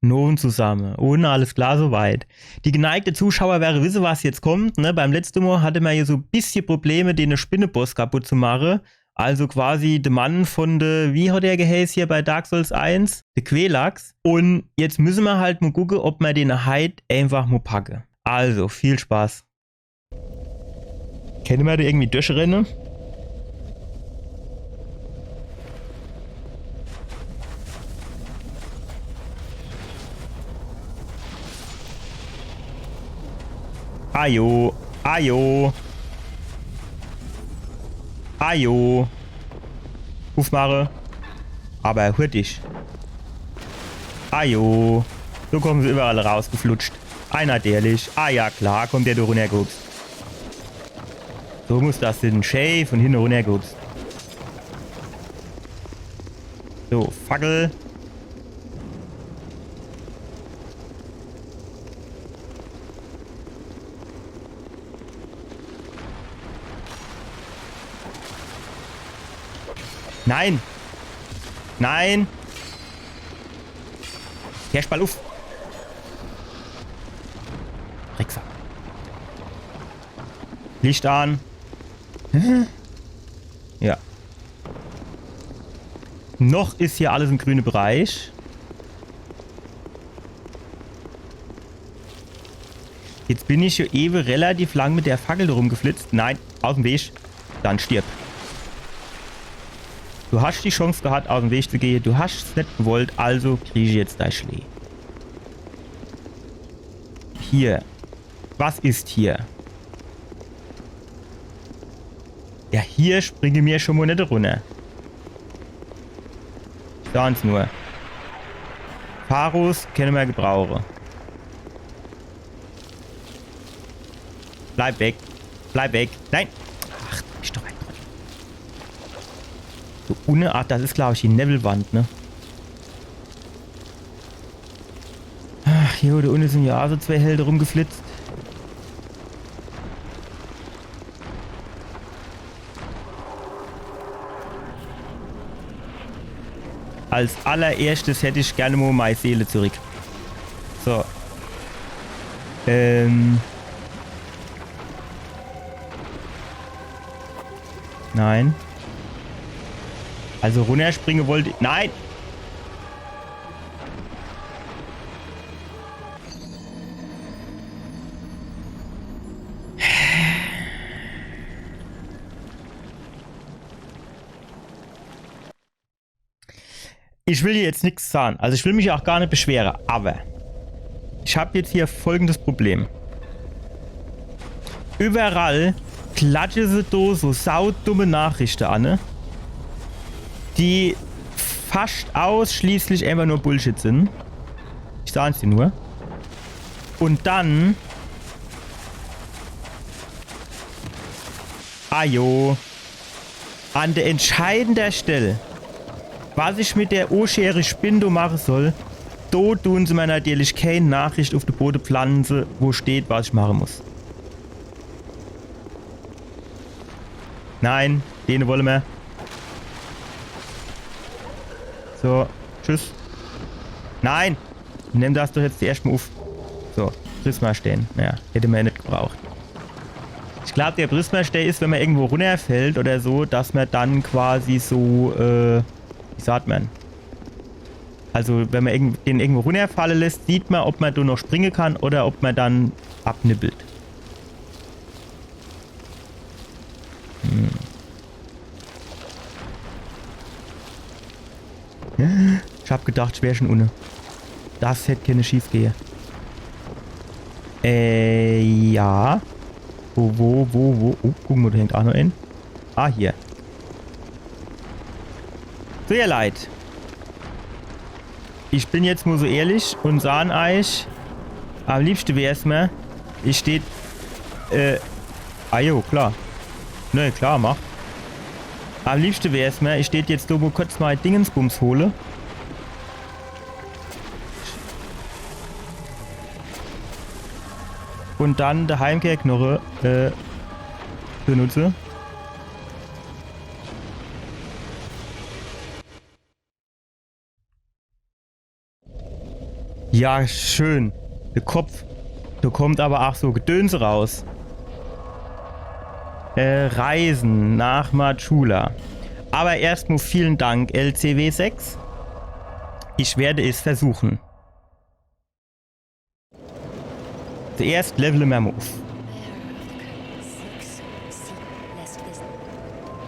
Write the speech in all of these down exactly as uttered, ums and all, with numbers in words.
Nun zusamme. Un alles klar soweit. Die geneigte Zuschauer werre wisse, was jetzt kommt, ne? Beim letzte Mol hatte mer jo so bissje Probleme, den Spinneboss kaputt zu mache. Also quasi de Mann von de, wie hat er geheiß hier bei Dark Souls eins? De Quelaag. Un jetzt müsse mer halt mo gucke, ob mer den heit einfach mo packe. Also, viel Spaß. Kenne mer do irgendwie durchrenne? Ajo, ajo. Ajo. Ufmache. Awwer hurtig. Ajo. So komme se iwwerall rausgeflutscht. Ei, natürlich. Ah ja, klar, kommt der do runnergehupst. So muss das sinn. Schee von hinne runnergehupst. So, Fackel. Nein! Nein! Hersch mal uff! Drecksack. Licht an. Hä? Ja. Noch is hier alles im grüne Bereich. Jetzt bin ich jo ewe relativ lang mit der Fackel do rumgeflitzt. Nein, aus em Weg. Dann stirb. Du hasch die Chance gehat, aus em Weg zu gehe. Du hasch's net gewollt, also krieg ich jetzt dei Schlee. Hier. Was is hier? Ja, hier springe mir schon mo net runner. Ganz nur. Pharros kenne mer gebrauche. Bleib weg. Bleib weg. Nein. Ach, du bist doch ein Trottel. So, unne, ach, das is, glaub ich, die Nebelwand, ne? Ach, jo, do unne sin jo aa so zwee Helde rumgeflitzt. Als allererschtes hätt ich gern mo mei Seele zurück. So. Ähm. Nein. Also runnerspringe wollt ich. Nein! Ich will hier jetzt nix sahn. Also ich will mich auch gar net beschwere, aber ich hab jetzt hier folgendes Problem. Überall klatsche se do so saudumme Nachrichte an, ne? Die fascht ausschließlich einfach nur Bullshit sin. Ich sah's dir nur. Und dann. Ajo. An der entscheidender Stell, was ich mit der oschere Spinn do mache soll, do tun se mer natürlich keen Nachricht uf de Bode pflanze, wo steht, was ich mache muss. Nein, dene wolle mer. So, tschüss. Nein! Nimm das doch jetzt erscht mo uf. So, Prisma stehn. Naja, hätte mer ja net gebraucht. Ich glaub, der Prisma-Stee is, wenn mer irgendwo runnerfällt oder so, dass mer dann quasi so, äh, wie sagt mer? Also, wenn mer irgend-, den irgendwo runnerfalle lässt, sieht mer, ob mer do noch springe kann oder ob mer dann abnibbelt. Hm. Ich hab gedacht, ich wär schon unne. Das hätt kenne schief gehe. Äh, ja. Wo, wo, wo, wo? Oh, guck mo, do hängt aa noch een. Ah, hier. So, ihr Leit. Ich bin jetzt mo so ehrlich und sahn eich, am liebschte wär's mer, ich steht, äh, ah jo, klar. Nee, klar, mach. Am liebschte wär's mer, ich steht jetzt do mo kurz mei Dingensbums hole. Und dann de Heimkehrknoche, äh, benutze. Ja, schön. De Kopf. Do kommt aber ach so Gedöns raus. Äh, Reisen nach Majula. Aber erstmal vielen Dank, L C W sechs. Ich werde es versuchen. Zuerst levele mer mal uff.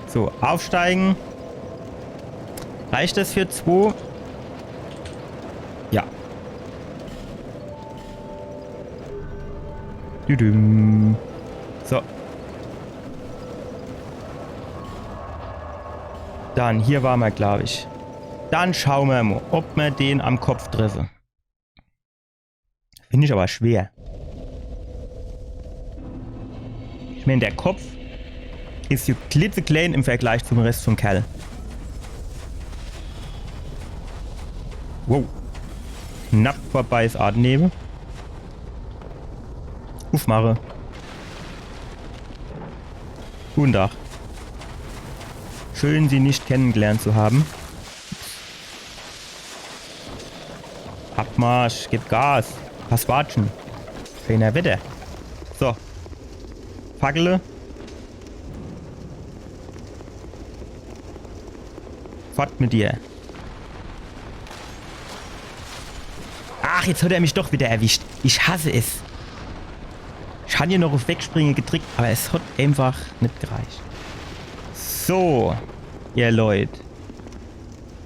So, aufsteigen. Reicht das für zwo? Ja. Düdüm. So. Dann, hier war mer, glaub ich. Dann schau mer mal, ob mer den am Kopf treffe. Find ich aber schwer. Ich mein, der Kopf is jo klitzeklein im Vergleich zum Rest vom Kerl. Wow. Knapp vorbei is Adenhebe. Uffmache. Guten Tag. Schön, Sie nicht kennengelernt zu haben. Abmarsch, gib Gas. Was watschen? Schöner Wetter. So. Fackele. Fort mit dir. Ach, jetzt hat er mich doch wieder erwischt. Ich hasse es. Ich han jo noch uff Wegspringe gedrickt, aber es hat einfach net gereicht. So, ihr Leut.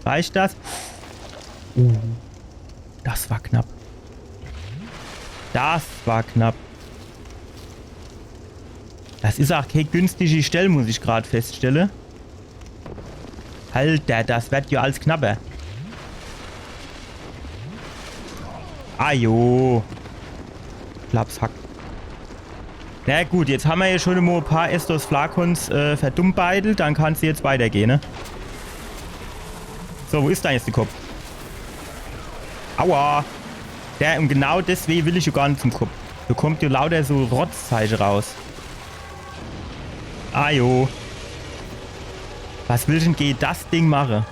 Reicht das? Uh, das war knapp. Das war knapp. Das is ach kee günstige Stell, muss ich grad feststelle. Alter, das werd jo als knapper. Ajo. Klapps, hack. Na gut, jetzt hammer jo schon mo paar Estus Flakons, äh, verdummbeidelt. Dann kann's jetzt weitergehen, ne? So, wo is dann jetzt de Kopf? Aua. Ja, un genau deswege will ich jo gar net zum Kopf. Do kommt jo lauter so Rotzzeiche raus. Ajo. Was will ich dann gege das Ding mache?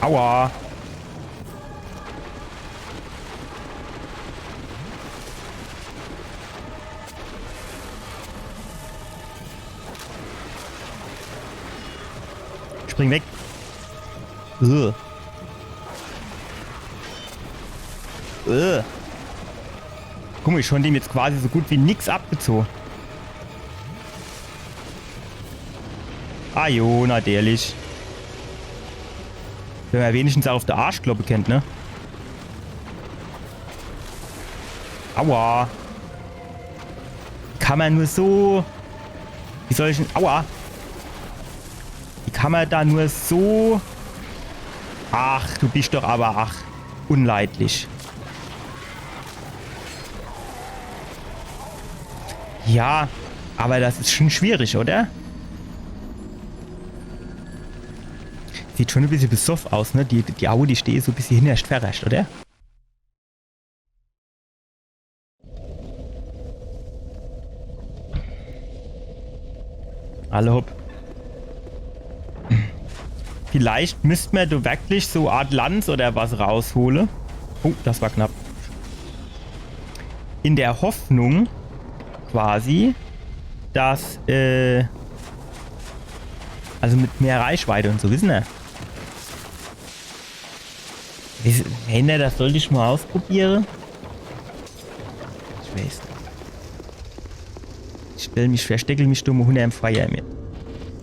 Aua. Spring weg. Ugh. Ugh. Guck mo, ich hon dem jetzt quasi so gut wie nix abgezoge. Ajo, natürlich. Wenn mer wenigstens ach uff de Arsch kloppe kennt, ne? Aua. Kann mer nur so... Wie soll ich dann... Aua. Wie kann mer do nur so... Ach, du bisch doch aber, ach, unleidlich. Ja, aber das is schon schwierig, oder? Sieht schon e bissje besoff aus, ne? Die, die Aue, die stehe so e bissje hinnerscht verrerscht, oder? Alle hopp. Vielleicht misst mer do werklich so Art Lanz oder was raushole. Oh, das war knapp. In der Hoffnung quasi, dass, äh, also mit mehr Reichweite un so, wissen er. Wis-, wenn er, das sollt ich mo ausprobiere. Ich weiß net. Ich stell mich, versteckel mich dumm hunnerm Feier mit.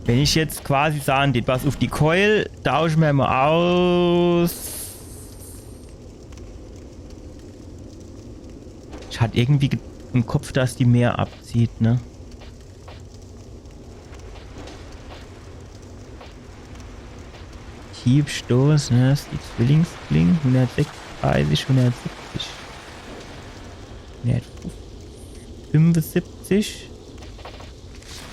Wenn ich jetzt quasi sage, tät, pass uff, die Keul tausche mer mo aus. Ich hat irgendwie ge-, im Kopf, dass die mehr abzieht, ne? Hiebstoß, ne, is die Zwillingsklinge, hundertsechsunddreißig, hundertsiebzig, hundertfünfundsiebzig.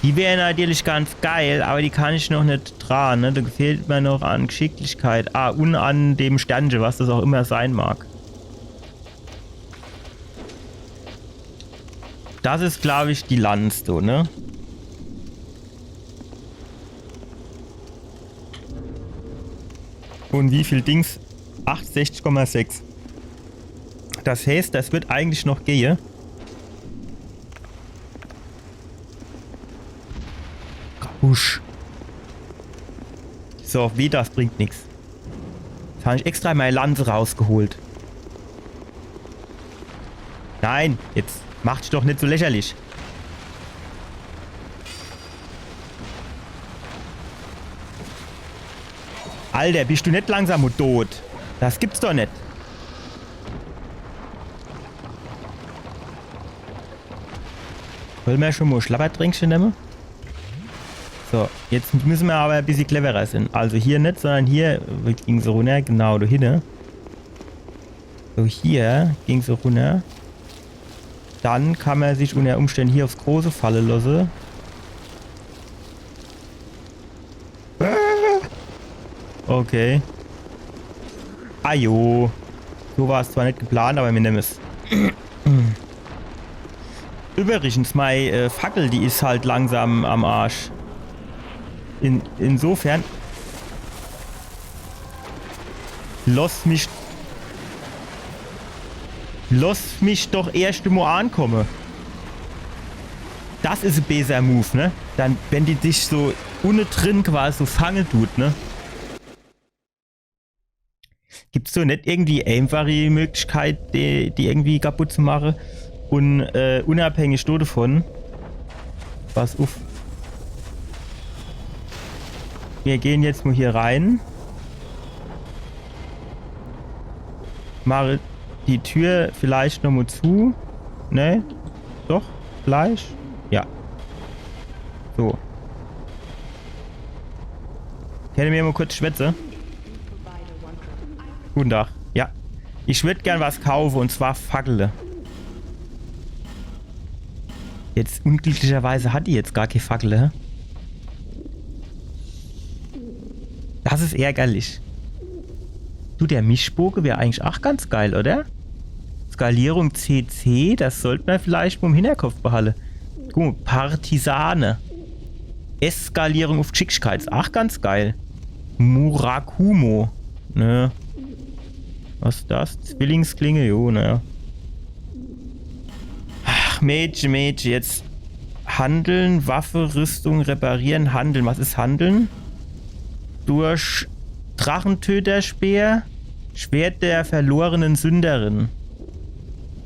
Die wäre natürlich ganz geil, aber die kann ich noch net trage, ne? Do fehlt mer noch an Geschicklichkeit. Ah, un an dem Sternche, was das auch immer sein mag. Das is, glaub ich, die Lanz, so, ne? Und wie viel Dings? Achtundsechzig Komma sechs. Das heißt, das wird eigentlich noch gehe. Husch. So, wie das bringt nix. Jetzt hab ich extra meine Lanze rausgeholt. Nein, jetzt mach dich doch net so lächerlich. Alter, bist du net langsam und tot? Das gibt's doch net. Wollen wir schon mal Schlabbertränkchen nehmen? So, jetzt müssen wir aber ein bisschen cleverer sein. Also hier nicht, sondern hier ging's runter. Genau, da hinten. So, hier ging's runter. Dann kann man sich unter Umständen hier aufs Große fallen lassen. Okay. Ajo. So war es zwar nicht geplant, aber mir nehmen es. Übrigens, meine äh, Fackel, die ist halt langsam am Arsch. In, insofern. Lass mich. Lass mich doch erst mal ankommen. Das ist ein beser Move, ne? Dann, wenn die dich so unne drin quasi so fangen tut, ne? Gibt's so net irgendwie einfache Möglichkeit, die, die irgendwie kaputt zu machen? Und äh, unabhängig davon. Pass uff. Wir gehen jetzt mal hier rein. Mache die Tür vielleicht noch mal zu. Ne? Doch? Vielleicht? Ja. So. Können wir mal kurz schwätzen? Guten Tag. Ja. Ich würd gern was kaufen, und zwar Fackele. Jetzt, unglücklicherweise hat die jetzt gar keine Fackele. Das ist ärgerlich. Du, der Mischboge wär eigentlich auch ganz geil, oder? Skalierung C C, das sollte man vielleicht mal im Hinterkopf behalten. Guck mal, Partisane. Skalierung auf Geschicklichkeit, ist auch ganz geil. Murakumo. Ne. Was ist das? Zwillingsklinge? Jo, naja. Ach, Mädchen, Mädchen, jetzt handeln, Waffe, Rüstung, reparieren, handeln. Was ist handeln? Durch Drachentöterspeer, Schwert der verlorenen Sünderin.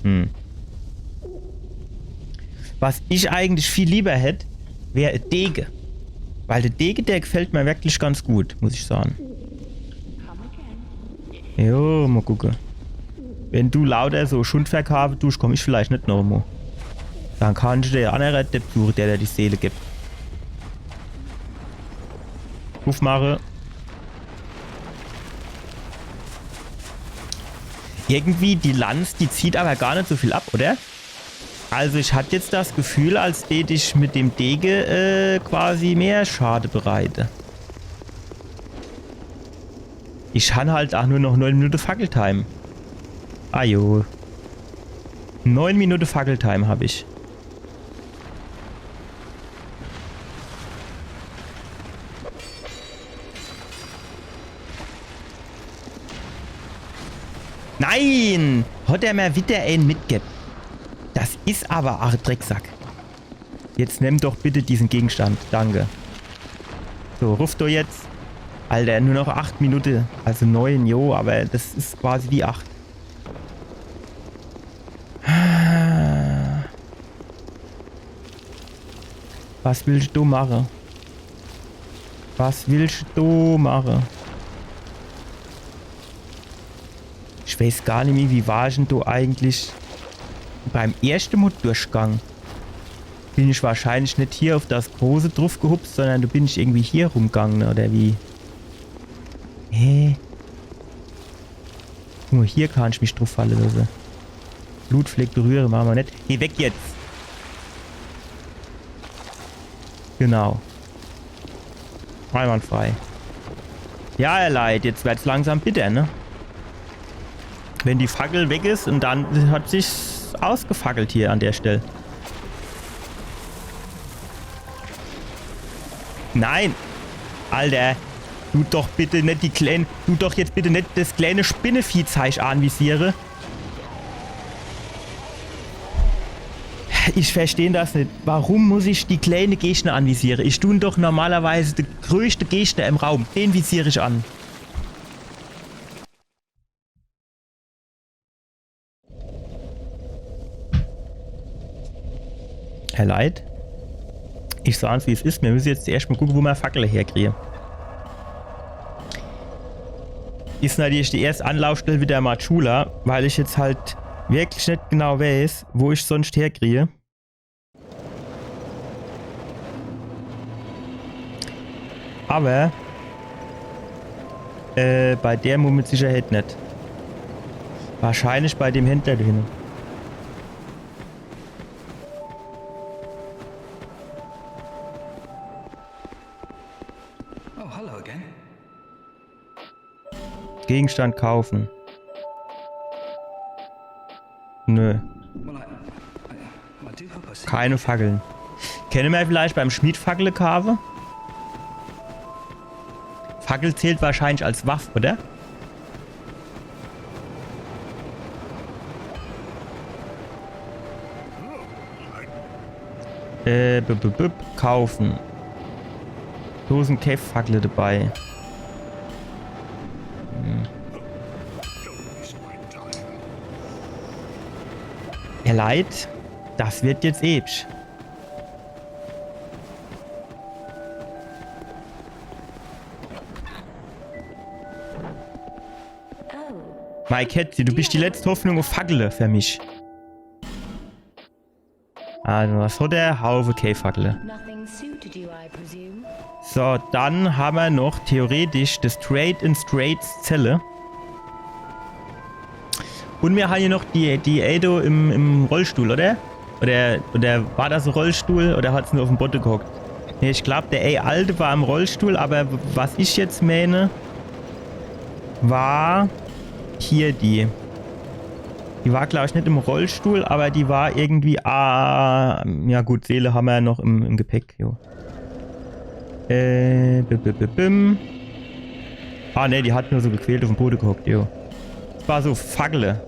Hm. Was ich eigentlich viel lieber hätt, wär e Dege. Weil de Dege, der gefällt mir wirklich ganz gut, muss ich sagen. Jo, mal gucke. Wenn du lauter so Schund verkaufe tust, komm ich vielleicht net noch mal. Dann kann ich der andere Depp suche, der dir die Seele gibt. Puff mache. Irgendwie, die Lanz, die zieht aber gar net so viel ab, oder? Also ich hat jetzt das Gefühl, als tät ich mit dem Dege äh, quasi mehr Schade bereite. Ich han halt auch nur noch neun Minuten Fackeltime. Ajo. Neun Minuten Fackeltime hab ich. Nein! Hat er mir wieder einen mitgeb. Das is aber ach Drecksack. Jetzt nimm doch bitte diesen Gegenstand. Danke. So, ruff doch jetzt. Alter, nur noch acht Minuten. Also neun, jo, aber das is quasi wie acht. Was willst du mache? Was willst du mache? Ich weiß gar nimmi, wie war ich denn do eigentlich beim erschte Mol durchgang? Bin ich wahrscheinlich net hier auf das große druffgehupst, sondern do bin ich irgendwie hier rumgang, oder wie? Hä? Guck mal, hier kann ich mich druff falle losse. Blutfleck berühre, mache mer net. Geh weg jetzt! Genau. Einwandfrei. Ja, ihr Leit, jetzt werd's langsam bitter, ne? Wenn die Fackel weg is und dann hat sich's ausgefackelt hier an der Stelle. Nein! Alter! Du doch bitte net die kleine, du doch jetzt bitte net das kleine Spinneviehzeich anvisiere. Ich versteh das net. Warum muss ich die kleine Gegner anvisiere? Ich tun doch normalerweise de größte Gegner im Raum. Den visier ich an. Herr Leit? Ich saan's, wie es is. Mir müsse jetzt erscht mal gucke, wo mer Fackele herkriege. Is natürlich die erscht Anlaufstell wieder Majula, weil ich jetzt halt wirklich net genau weiß, wo ich sonst herkriege. Aber äh, bei der Mu mit Sicherheit net. Wahrscheinlich bei dem Händler do hinne. Oh, hello again. Gegenstand kaufen. Nö. Well, I, I, I do hope I see. Keine Fackele. Kenne mer vielleicht beim Schmied Fackele kaafe? Fackel zählt wahrscheinlich als Waff, oder? Äh, b, b, b, kaufen. Dosen Cave Fackele dabei. Hm. Ihr Leit, das wird jetzt episch. Mei Kätzche, du bist die letzte Hoffnung uff Fackele für mich. Also, was hat der? Haufe Cave Fackele. Nothing suited you, I presume. So, dann ha mer noch theoretisch das Trade in Straids Zelle. Und mir han hier noch die, die Ado im, im Rollstuhl, oder? Oder, oder war das e Rollstuhl oder hat se nur uff em Bodde gehockt? Nee, ich glaub, der Alte war im Rollstuhl, aber w-, was ich jetzt meine, war hier die. Die war, glaub ich, net im Rollstuhl, aber die war irgendwie, ah, ja gut, Seele ha mer ja noch im, im Gepäck, jo. Äh, bim, bim, bim, bim. Ah, ne, die hat nur so gequält uff em Bodde gehockt, jo. Das war so Fackele.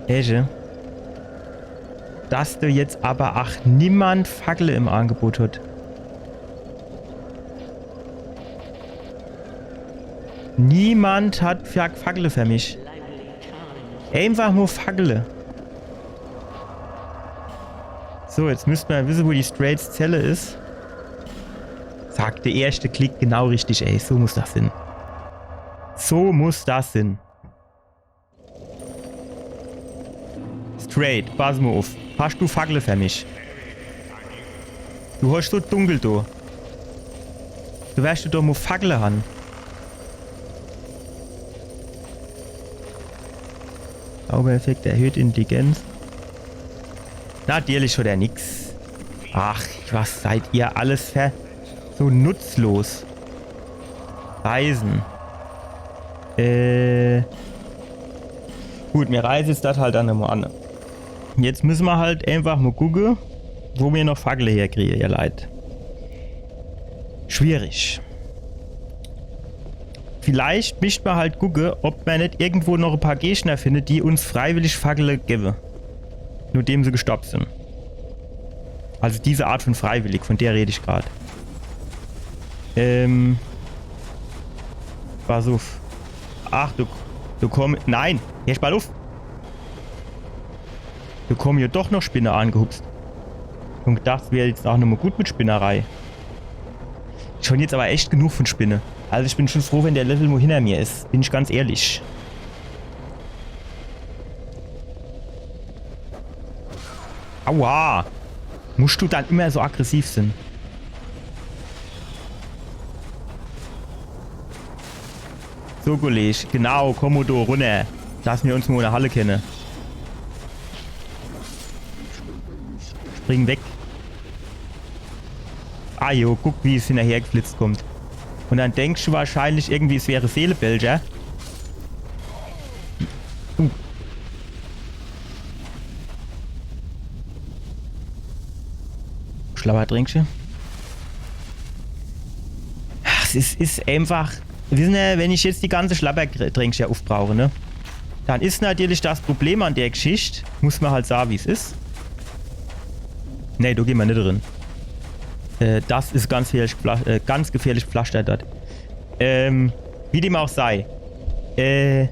Eche. Dass do jetzt aber ach niemand Fackele im Angebot hat. Niemand hat Fa-, Fackele für mich. Einfach nur Fackele. So, jetzt müsst mer wisse, wo die Straids Zelle is. Zack, der erschte Klick genau richtig, ey. So muss das sin. So muss das sin. Straid, pass mo uff. Hast du Fackele für mich? Du hast so dunkel do. Du wärst doch mo Fackele han. Zaubereffekt erhöht Intelligenz. Natürlich hat er nix. Ach, was seid ihr alles für so nutzlos. Reisen. Äh. Gut, mir reise jetzt das halt dann mo an. Jetzt müsse mer halt einfach mo gucke, wo mir noch Fackele herkriege, ihr Leit. Schwierig. Vielleicht misst mer halt gucke, ob mer net irgendwo noch e paar Gegner findet, die uns freiwillig Fackele gewwe. Nodem se gestorb sin. Also diese Art von freiwillig, von der red ich grad. Ähm. Pass uff. Ach, du, du komm, nein, jetzt mal uff. Do komme jo doch noch Spinne angehupst. Und gedacht, wär jetzt ach nomo gut mit Spinnerei. Schon jetzt aber echt genug von Spinne. Also ich bin schon froh, wenn der Level mo hinner mir is. Bin ich ganz ehrlich. Aua! Musst du dann immer so aggressiv sin? So, Kollege, genau, komm mo do runner. Dass mir uns mo in der Halle kenne. Spring weg. Ah jo, guck, wie es hinnerhergeflitzt kommt. Und dann denkst du wahrscheinlich irgendwie, es wäre Seelebelcher. Uh. Schlabbertrinkche. Ach, Es is, is einfach, wissen Sie, wenn ich jetzt die ganze Schlabbertränke hier aufbrauche, ne? Dann is natürlich das Problem an der Geschichte, muss man halt sagen, wie es is. Nee, da gehen wir nicht drin. Äh, das is ganz gefährlich, Pfla- äh, ganz gefährlich Pflaster dort. Ähm, wie dem auch sei. Äh,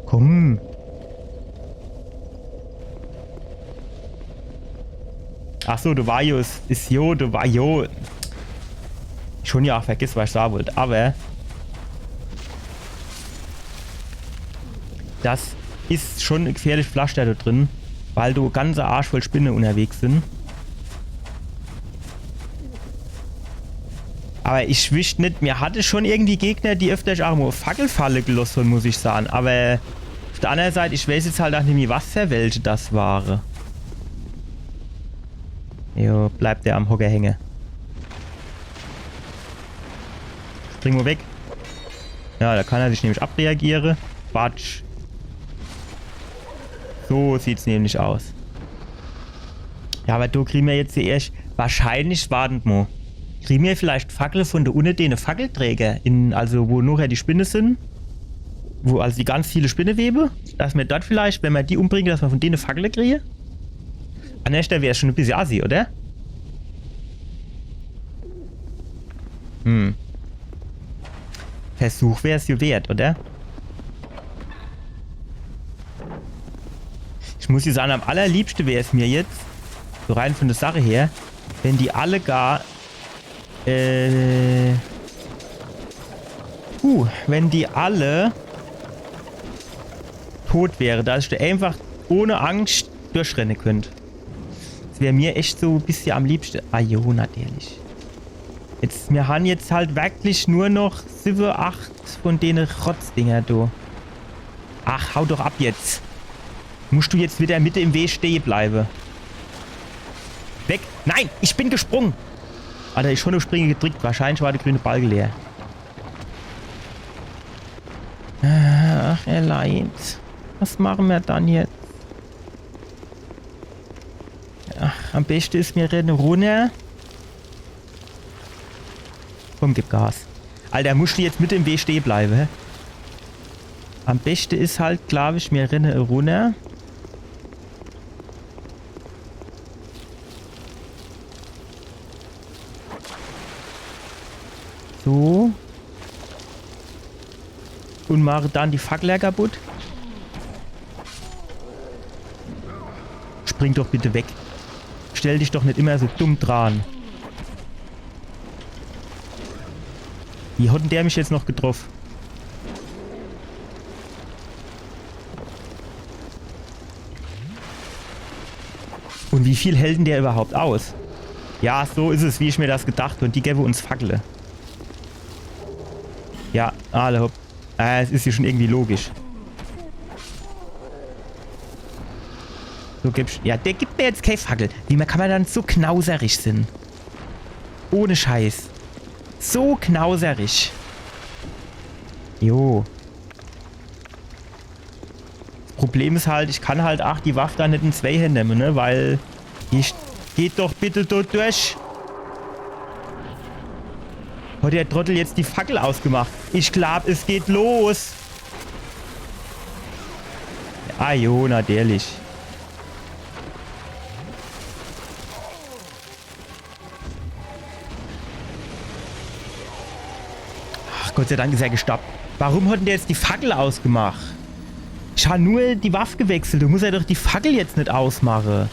komm. Ach so, du war jo, is, is jo, du war jo. Schon ja, vergiss, was ich sagen wollte. Aber das is schon e gefährlich Pflaster da drin, weil da ganze Arsch voll Spinne unterwegs sind. Aber ich wisst nit, mir hatte schon irgendwie Gegner, die öfters auch mal Fackel falle gelosse, muss ich sagen. Aber auf der anderen Seite, ich weiß jetzt halt auch nicht mehr, was für welche das waren. Jo, bleibt der am Hocker hänge. Spring mal weg. Ja, da kann er sich nämlich abreagiere. Batsch. So sieht's nämlich aus. Ja, aber du kriegen wir jetzt hier erst wahrscheinlich, warten mo. Kriegen wir vielleicht Fackel von der unne, dene Fackelträger, in, also wo nachher die Spinne sind, wo also die ganz viele Spinnewebe, dass wir dort vielleicht, wenn wir die umbringen, dass wir von dene Fackel kriegen? An der Stelle wär's schon e bisschen assi, oder? Hm. Versuch wär's jo wert, oder? Ich muss dir sagen, am allerliebsten wär's mir jetzt, so rein von der Sache her, wenn die alle gar, äh, uh, wenn die alle tot wäre, dass ich da einfach ohne Angst durchrenne könnt. Das wär mir echt so e bisschen am liebsten. Ah jo, natürlich. Jetzt, mir han jetzt halt wirklich nur noch siwwe, acht von dene Rotzdinger, du. Ach, hau doch ab jetzt. Musst du jetzt wieder mitte im Weg stehe bleibe? Weg. Nein, ich bin gesprungen. Alter, ich schon auf Springe gedrückt. Wahrscheinlich war der grüne Balke leer. Ach, er leid. Was machen wir dann jetzt? Ach, am besten is, mir renne runner. Komm, gib Gas. Alter, musst du jetzt mitte im Weg stehe bleibe, hä? Am besten is halt, glaub ich, mir renne runner. So. Und mache dann die Fackel kaputt. Spring doch bitte weg. Stell dich doch nicht immer so dumm dran. Wie hat denn der mich jetzt noch getroffen? Und wie viel hält denn der überhaupt aus? Ja, so is es, wie ich mir das gedacht. Und die gebe uns Fackele. Ja, alle hopp. Äh, es is ja schon irgendwie logisch. So, gibst, ja, der gibt mir jetzt keine Fackel. Wie man, kann man dann so knauserig sein? Ohne Scheiß. So knauserig. Jo. Das Problem is halt, ich kann halt ach die Waffe dann nicht in zwei Hände nehmen, ne? Weil die st-, geht doch bitte dort durch. Hat der Trottel jetzt die Fackel ausgemacht? Ich glaub, es geht los. Ah jo, natürlich. Ach, Gott sei Dank is er gestoppt. Warum hat denn der jetzt die Fackel ausgemacht? Ich hab nur die Waffe gewechselt. Du musst ja doch die Fackel jetzt nicht ausmachen.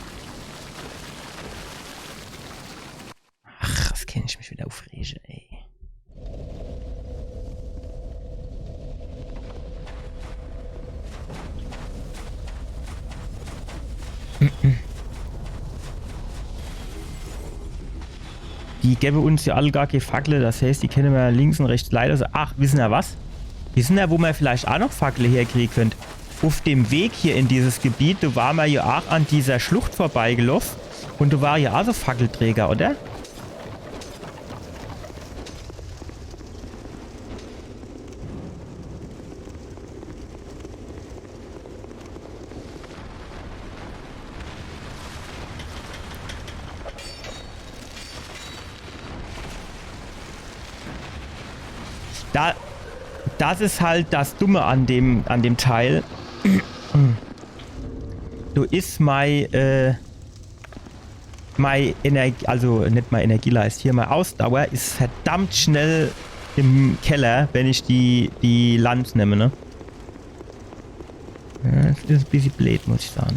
Ach, was kann ich mich wieder aufregen, ey. Die gebe uns ja alle gar keine Fackle, das heißt, die kenne mer links und rechts leider so. Ach, wissen er was? Wissen er, wo mer vielleicht auch noch Fackle herkriegen könnt? Auf dem Weg hier in dieses Gebiet, da war mer ja auch an dieser Schlucht vorbeigelaufen und da war ja auch so Fackelträger, oder? Da, das is halt das Dumme an dem, an dem Teil. Do is mei, äh, mei Energie, also net mei Energieleist, hier mei Ausdauer is verdammt schnell im Keller, wenn ich die, die Lanz nemme, ne? Ja, das is e bissje bleed, muss ich sage.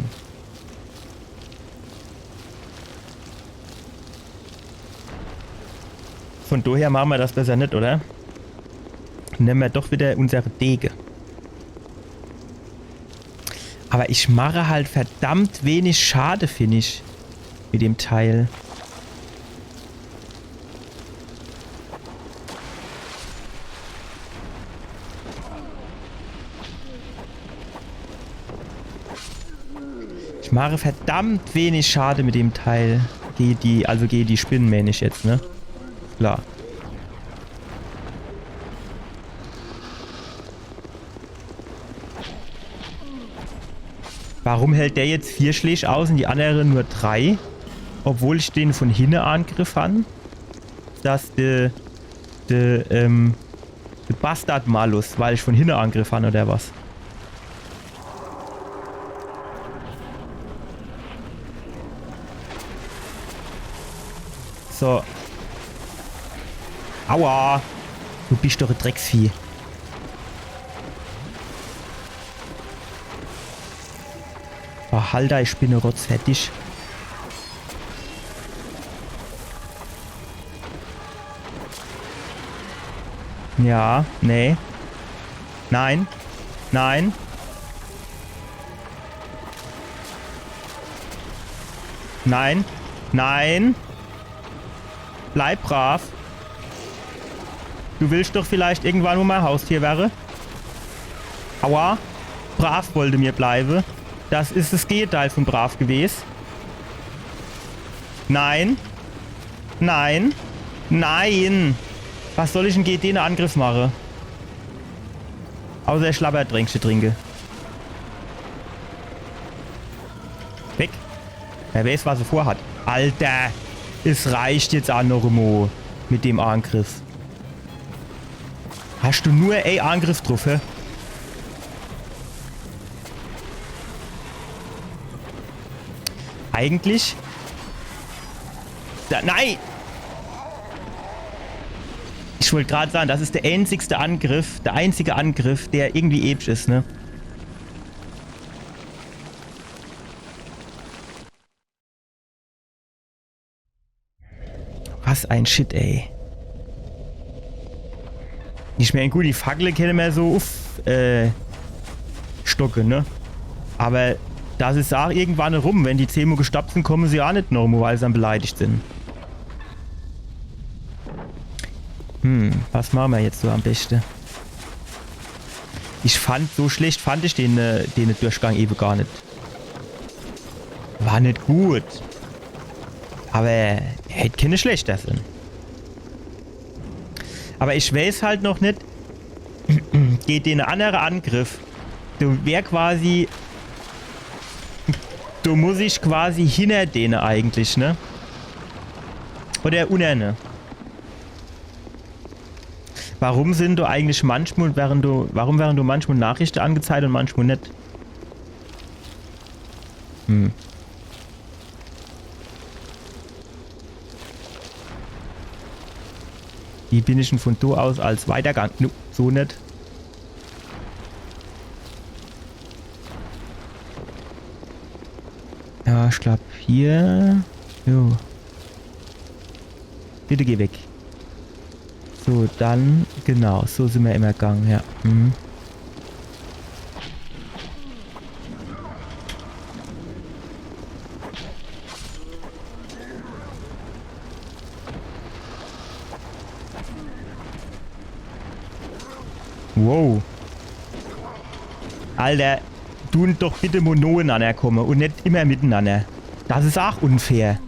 Von doher mache mer das besser net, oder? Nemme mer doch wieder unsere Dege. Aber ich mache halt verdammt wenig Schade, find ich, mit dem Teil. Ich mache verdammt wenig Schade mit dem Teil. Gege die, also gege die Spinne, mään ich jetzt, ne? Klar. Warum hält der jetzt vier Schläg aus und die andere nur drei? Obwohl ich den von hinne angriff han? Is das de, de, ähm, de Bastard-Malus, weil ich von hinne angriff han, oder was? So. Aua! Du bisch doch e Drecksvieh. Behalt dei Spinnerotz fer dich. Ja, nee. Nein. Nein. Nein. Nein. Bleib brav. Du willst doch vielleicht irgendwann mol mei Haustier werre? Aua. Brav wollt er mir bleiwe. Das is das Gegenteil von brav gewes. Nein. Nein. Nein. Was soll ich dann gege den Angriff mache? Außer Schlabbertränkche trinke. Weg. Wer weiß, was er vorhat. Alter, es reicht jetzt aa noch emol mit dem Angriff. Hast du nur e Angriff druff, hä? Eigentlich? Da, nein! Ich wollt grad sage, das is der einzigste Angriff, der einzige Angriff, der irgendwie episch is, ne? Was ein Shit, ey. Ich mään, gut, die Fackele kenne mer so uff, äh, stocke, ne? Aber das is aa irgendwann rum. Wenn die zehn mol gestorb sin, komme se aa net noch mol, weil se dann beleidigt sin. Hm, was mache mer jetzt so am beschte? Ich fand, so schlecht fand ich den, äh, den Durchgang ewe gar net. War net gut. Aber hätt kenne schlechter sin. Aber ich weiß halt noch net, gege den annere Angriff, do wär quasi, do muss ich quasi hinner dene eigentlich, ne? Oder unner, ne? Warum sin do eigentlich manchmol, werre do, warum werre do manchmol Nachrichte angezeigt und manchmol net? Hm. Wie bin ich dann von do aus als weitergang? Nu, so net. Ja, ich glaub, hier. Jo. Bitte geh weg. So, dann, genau, so sin mer immer gang, ja. Mhm. Wow. Alter, dun doch bitte mol nohenanner komme und net immer mitenanner. Das is aa unfair.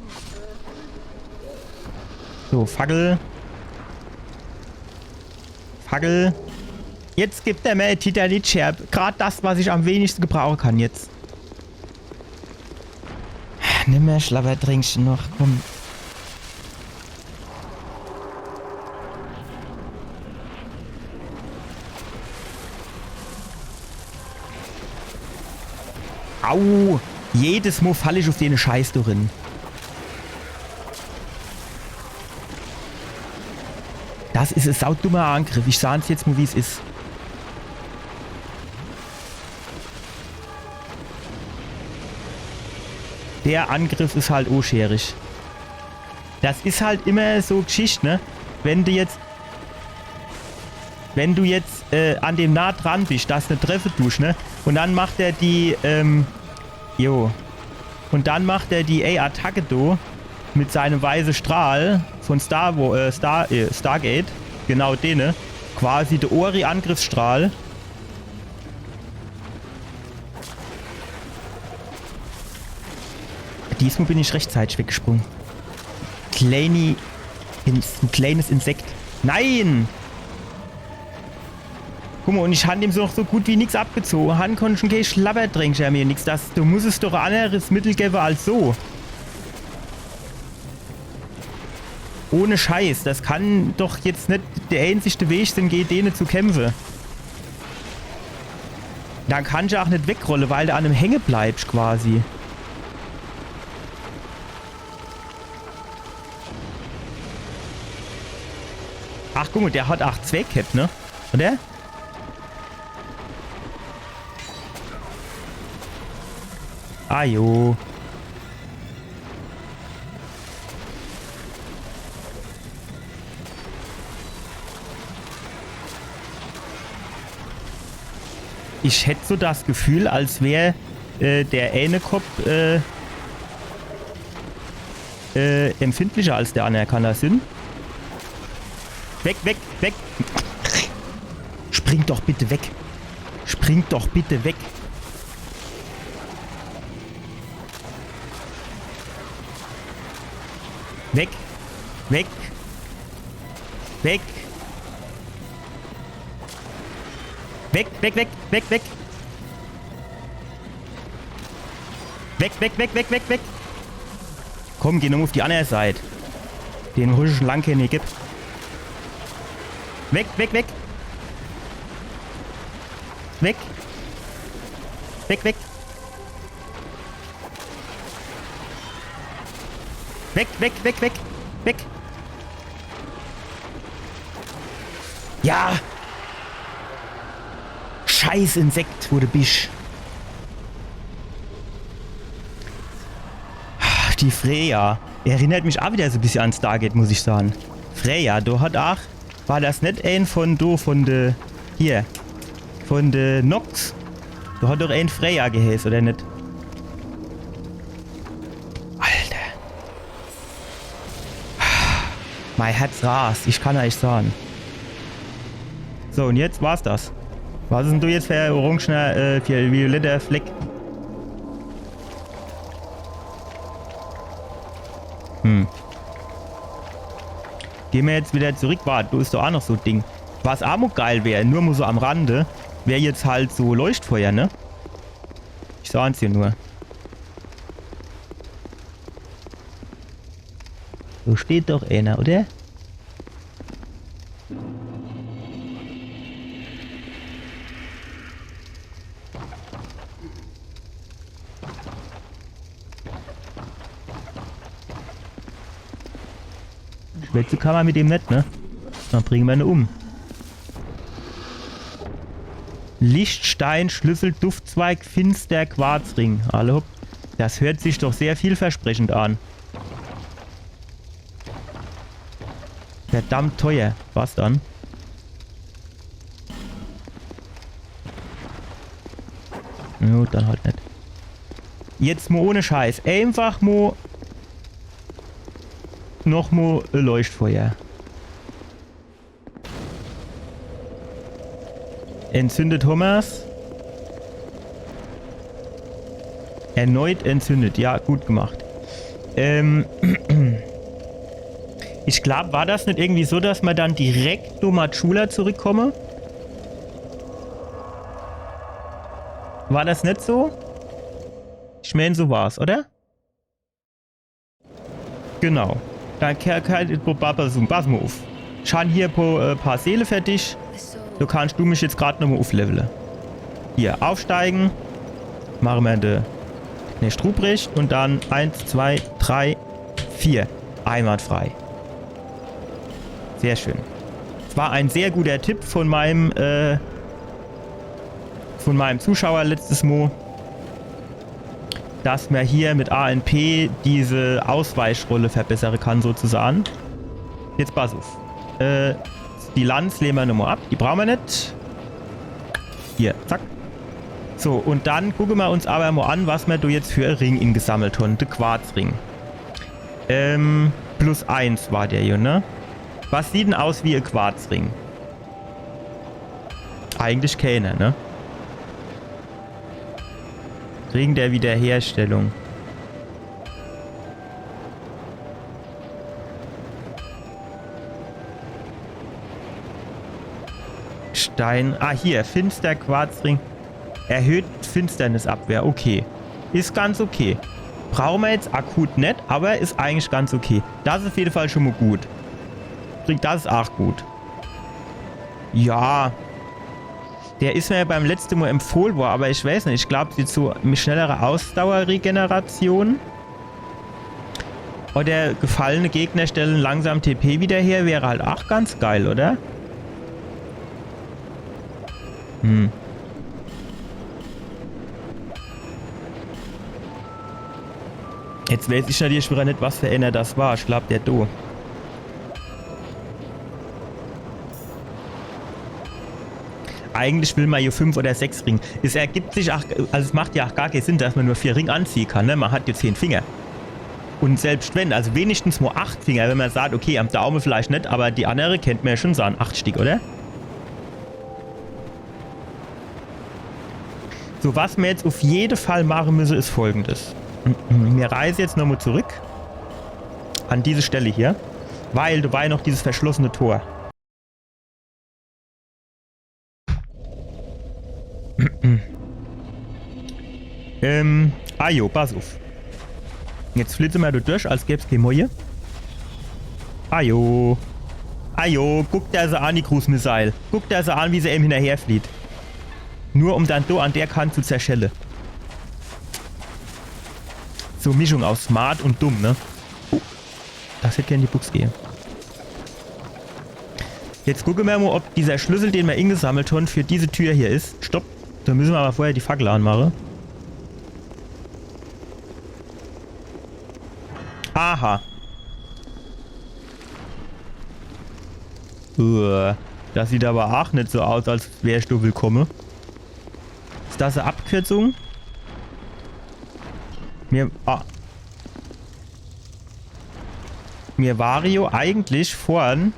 So, Fackel. Fackel. Jetzt gibt er mer Titanit-Scherb. Grad das, was ich am wenigsten gebrauche kann jetzt. Nimm mer Schlabbertränkche noch, komm. Au! Jedes Mo fall ich uf dene Scheiß do rin. Das is e saudummer Angriff. Ich saan's jetzt mo, wie's is. Der Angriff is halt o schwierig. Das is halt immer so Gschicht, ne? Wenn du jetzt, wenn du jetzt äh, an dem nah dran bisch, dass net treffe dusch, ne? Und dann macht er die, ähm, jo. Und dann macht er die, ey, Attacke do mit seinem weiße Strahl von Star, wo, äh, Star, äh, Stargate. Genau dene. Quasi de Ori-Angriffsstrahl. Diesmal bin ich rechtzeitig weggesprungen. Kleini, Ins-, ein kleines Insekt. Nein! Guck mo, und ich han dem so noch so gut wie nix abgezogen. Han konnt schon kee Schlabber trinke, mir nix. Das, do muss es doch e anneres Mittel gewwe als so. Ohne Scheiß, das kann doch jetzt net der einzigste Weg sin, gege dene zu kämpfe. Dann kann ich auch net wegrolle, weil du an dem hänge bleibst quasi. Ach, guck mo, der hat acht Zweck gehabt, ne? Oder? Ah jo. Ich hätt so das Gefühl, als wär, äh, der eine Kopf, äh, äh, empfindlicher als der andere, kann das sin? Weg, weg, weg! Spring doch bitte weg! Spring doch bitte weg! Weg! Weg! Weg! Weg, weg, weg, weg, weg! Weg, weg, weg, weg, weg, weg! Komm, geh nochmo uf die anner Seit. Den russischen Langkenne gibt. Weg, weg, weg! Weg! Weg, weg! Weg, weg, weg, weg! Weg! Ja! Scheiß Insekt, wo du bisch. Die Freya. Erinnert mich auch wieder so e bissje an Stargate, muss ich sagen. Freya, do hat auch, war das net ein von, do, von de, hier, von de Nox? Do hat doch ein Freya geheiß, oder net? Alter. Mein Herz rast, ich kann euch sagen. So, und jetzt war's das. Was is denn do jetzt für orangener, äh, für violetter Fleck? Hm. Geh mer jetzt wieder zurück. Wart, do is doch auch noch so e Ding. Was auch mo geil wär, nur mo so am Rande, wär jetzt halt so Leuchtfeuer, ne? Ich saan's dir nur. Do steht doch einer, oder? Schwätze kann ma mit dem net, ne? Dann bringe ma ne um. Lichtstein, Schlüssel, Duftzweig, finster Quarzring. Alla hopp. Das hört sich doch sehr vielversprechend an. Verdammt teuer. Was dann? Jo, dann halt net. Jetzt mo ohne Scheiß. Einfach mo noch mo e Leuchtfeuer. Entzündet hommer's. Erneut entzündet. Ja, gut gemacht. Ähm, ich glaub, war das net irgendwie so, dass ma dann direkt no Majula zurückkomme? War das net so? Ich mein, so war's, oder? Genau. Dann ke-, ke-, pass mo uff. Ich han hier po, äh, paar Seele für dich. Do kannst du mich jetzt grad nochmo ufflevele. Hier, aufsteigen. Mache mer de Ne, Strubrich und dann eins, zwei, drei, vier. Einwandfrei. Sehr schön. Es war ein sehr guter Tipp von meinem, äh, von meinem Zuschauer letztes Mo, dass mer hier mit A N P diese Ausweichrolle verbessere kann, sozusagen. Jetzt pass uff. Äh, die Lanz lehn mer nomo ab. Die brauche mer net. Hier, zack. So, und dann gucke mer uns aber mo an, was mer do jetzt für e Ring ingesammelt hon. De Quarzring. Ähm, plus eins war der hier, ne? Was sieht denn aus wie e Quarzring? Eigentlich keiner, ne? Ring der Wiederherstellung. Stein. Ah, hier. Finsterquarzring. Erhöht Finsternisabwehr. Okay. Is ganz okay. Brauche mer jetzt akut net, aber is eigentlich ganz okay. Das is uff jede Fall schon mo gut. Bringt das aach gut. Ja. Der is mer ja beim letzte Mo empfohle wor, aber ich weiß net. Ich glaub, die zu schnellere Ausdauerregeneration oder gefallene Gegner stellen langsam T P wieder her, wär halt aach ganz geil, oder? Hm. Jetzt weiß ich natürlich wieder net, was für einer das war. Ich glaub, der do. Eigentlich will mer jo fünf oder sechs Ring. Es ergibt sich aach, also es macht ja aach gar kee Sinn, dass mer nur vier Ring anziehe kann, ne? Mer hat jo zehn Finger. Und selbst wenn, also wenigstens mo acht Finger, wenn mer sagt, okay, am Daume vielleicht net, aber die andere kennt mer ja schon sagen, acht Stick, oder? So, was mer jetzt uff jede Fall mache müsse, is Folgendes. Mir reise jetzt nomo zurück an diese Stelle hier, weil do war ja noch dieses verschlossene Tor. Ähm, ah jo, pass uff. Jetzt flitze mer do durch, als gäb's kee Moje. Ah jo. Ah jo, guck der se an, die Cruise Missile. Guck der se an, wie se em hinnerherflieht. Nur um dann do an der Kant zu zerschelle. So Mischung aus smart und dumm, ne? Oh, das hätt gern in die Bux gehe. Jetzt gucke mer mo, ob dieser Schlüssel, den mer ingesammelt hon, für diese Tür hier is. Stopp. Do müsse mer aber vorher die Fackel anmache. Aha. Uah. Das sieht aber aach net so aus, als wär ich do willkomme. Is das e Abkürzung? Mir, ah. Mir ware jo eigentlich vorhin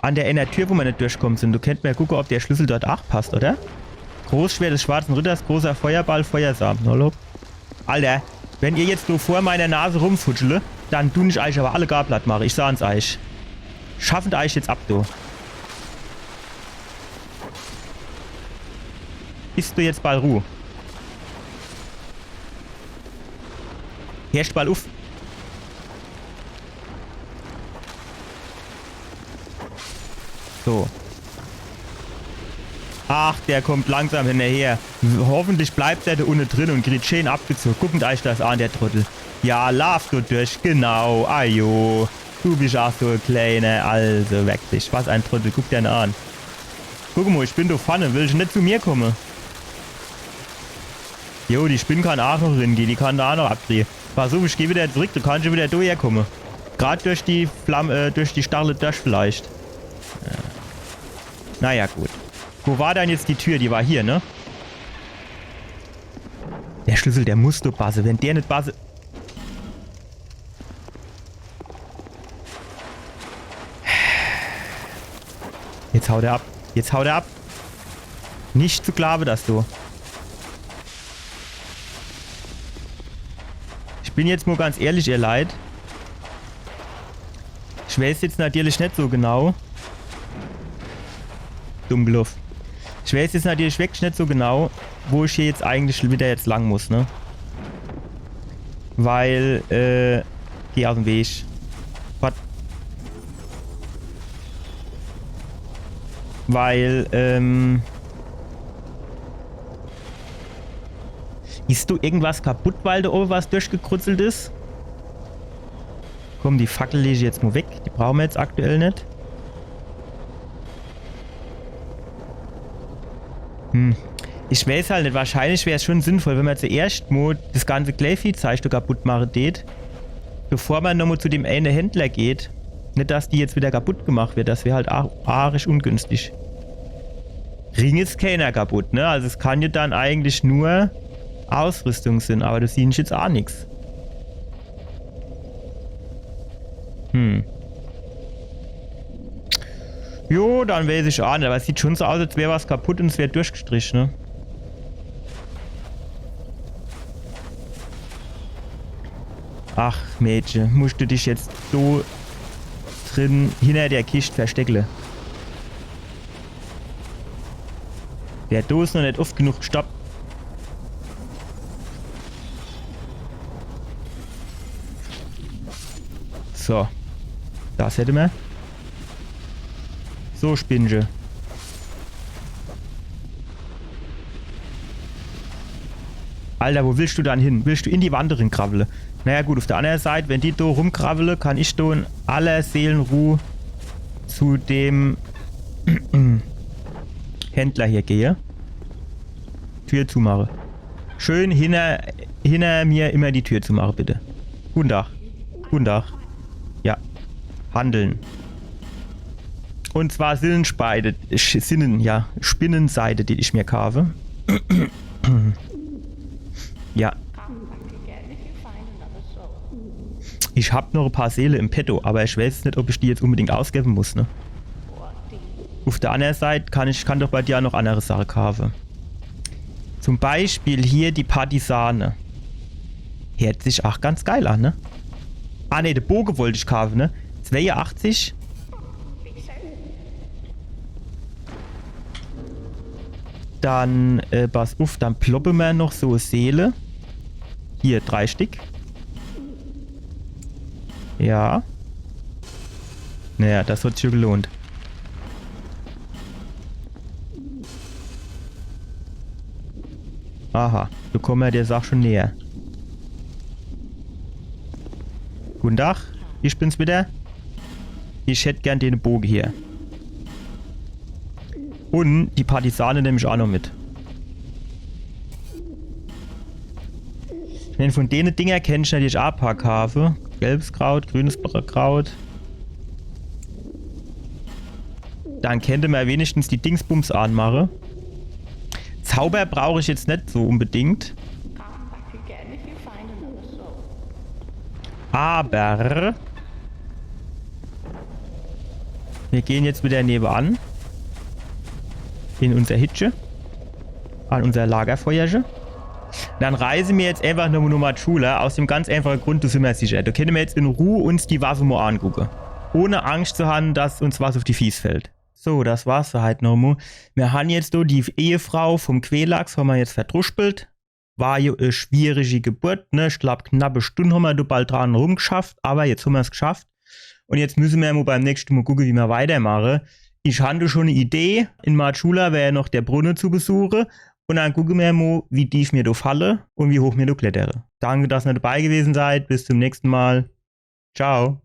an der, in der Tür, wo mer net durchkomme sin. Do kennt mer ja gucke, ob der Schlüssel dort aach passt, oder? Großschwert des schwarzen Ritters, großer Feuerball, Feuersamen. Hallo? Alter, wenn ihr jetzt nur vor meiner Nase rumfutschele, dann dun ich eich aber alle gar platt mache. Ich saan's eich. Schaffet eich jetzt ab, du. Is do jetzt bald Ruh? Herrscht bald uff. So. Ach, der kommt langsam hinnerher. Hoffentlich bleibt er do unne drin und kriegt schön abgezoge. Guckt eich das an, der Trottel. Ja, laaf do durch. Genau. Ajo. Du bisch aach so e Kleiner. Also wirklich. Was e Trottel. Guck der an. Guck mo, ich bin do vorne. Willsch net zu mir komme? Jo, die Spinn kann aach noch ringehe. Die kann do aach noch abdrehe. Pass uff, ich geh wieder zurück. Du kannsch wieder do herkomme. Grad durch die Flamme, äh, durch die Stachle durch vielleicht. Ja. Naja, gut. Wo war dann jetzt die Tür? Die war hier, ne? Der Schlüssel, der muss doch basse. Wenn der net basse... Jetzt haut er ab. Jetzt haut er ab. Nicht zu glaube, dass du. Ich bin jetzt mo ganz ehrlich, ihr Leit. Ich weiß jetzt natürlich net so genau. Dumm gelaufe. Ich weiß jetzt natürlich wirklich net so genau, wo ich hier jetzt eigentlich wieder jetzt lang muss, ne? Weil, äh, geh aus em Weg. Was? Weil, ähm, Is do irgendwas kaputt, weil do owwe was durchgekrutzelt is? Komm, die Fackel leg ich jetzt mo weg. Die brauche mer jetzt aktuell net. Hm. Ich weiß halt net, wahrscheinlich wär's schon sinnvoll, wenn mer zuerscht mo das ganze Kleiviehzeich do kaputt mache deet, bevor mer nochmo zu dem eene Händler geht. Net, dass die jetzt wieder kaputt gemacht wird, das wär halt a-, arisch ungünstig. Ring is keiner kaputt, ne? Also es kann ja dann eigentlich nur Ausrüstung sin, aber do sieh ich jetzt a nix. Hm. Jo, dann weiß ich a net, aber es sieht schon so aus, als wär was kaputt und es wär durchgestrich, ne? Ach, Mädche, muscht du dich jetzt so drin hinter der Kischt versteckle? Der do is noch net oft genug gestoppt. So. Das hätte mer. So, Spinche. Alter, wo willst du dann hin? Willst du in die Wand rin krawwele? Naja gut, auf der andere Seit, wenn die do rumkrawwele, kann ich do in aller Seelenruh zu dem Händler hier gehe. Tür zumache. Schön hinter, hinter mir immer die Tür zumache, bitte. Guten Tag. Guten Tag. Ja. Handeln. Und zwar Sinnenspeide, Sch-, Sinnen, ja, Spinnenseide, die ich mir kaufe. Ja. Ich hab noch e paar Seele im Petto, aber ich weiß net, ob ich die jetzt unbedingt ausgebe muss, ne? Auf der andere Seit kann ich, kann doch bei dir noch andere Sache kaufe. Zum Beispiel hier die Partisane. Hört sich ach ganz geil an, ne? Ah, ne, de Boge wollt ich kaufe, ne? Zweiundachtzig. Dann, äh, pass uff, dann ploppe mer noch so Seele. Hier, drei Stick. Ja. Naja, das hat sich schon gelohnt. Aha, do komme mer der Sach schon näher. Guten Tag, ich bin's wieder. Ich hätt gern den Boge hier. Und die Partisane nemm ich ach noch mit. Ich mein, von dene Dinger kennt ich natürlich ach paar kaufe. Gelbes Kraut, grünes Bra-, Kraut. Dann kennt mer wenigstens die Dingsbums anmache. Zauber brauch ich jetzt net so unbedingt. Aber mir gehen jetzt wieder nebenan. In unser Hüttche. An unser Lagerfeuerche. Dann reise mir jetzt einfach nur, nur Majula. Aus dem ganz einfache Grund, do sin mer sicher. Do kenne mer jetzt in Ruh uns die Waffe mo angucke. Ohne Angscht zu han, dass uns was uff die Fieß fällt. So, das war's halt nomo. Mir han jetzt do die Ehefrau vom Quelaag, han mer jetzt verdruspelt. War jo e schwierige Geburt, ne? Ich glaub, knappe Stund han mer do bald dran rumgeschafft, aber jetzt han mer's geschafft. Und jetzt müsse mer mo beim nächschte Mo gucke, wie mer weitermache. Ich han do schon e Idee. In Majula wär jo noch der Brunne zu besuche. Und dann gucke mer mo, wie tief mir do falle und wie hoch mir do klettere. Danke, dass ihr dabei gewesen seid. Bis zum nächsten Mal. Ciao.